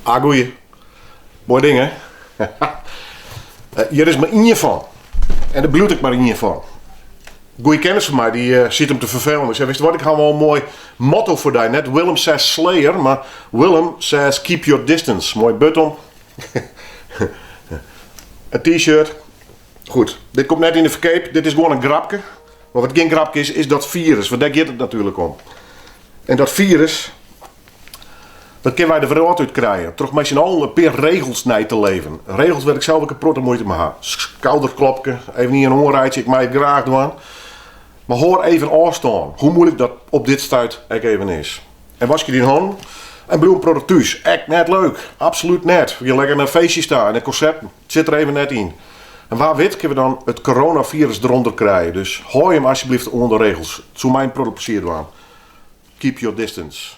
Ah, goeie. Moai ding, hè? Hjir is mar ien fan. En der bliuwt ek mar ien fan. Goeie kennis fan my, dy siet him te ferfelen. Dy sei, witst wat, ik ha wol in moai motto foar dy. Net Willem says Slayer, mar Willem says keep your distance. Moai burd om. In t-shirt. Goed, dit komt net yn de ferkeap. Dit is gewoan in grapke. Mar wat gjin grapke is, is dat firus. Want dêr giet it natuerlik om. En dat firus, dat kinne wy de wrâld út krije troch mei syn allen in pear regels nei te leven. Regels wêr't ik sels ek in protte muoite mei ha. Skouderklopke, even ien oanreitsje, ik mei it graach dwaan. Mar hâld even ôfstân, hoe muoilik dat op dit stuit ek even is. En waskje dyn hannen en bliuw in protte thús. Ek net leuk, absolút net. We gean lekker nei feestjes ta en nei konserten. It sit der even net yn. En wa wit kinne we dan it coronafirus derûnder krije. Dus hâld jim asjebleaft oan de regels. It soe my in protte plezier dwaan. Keep your distance.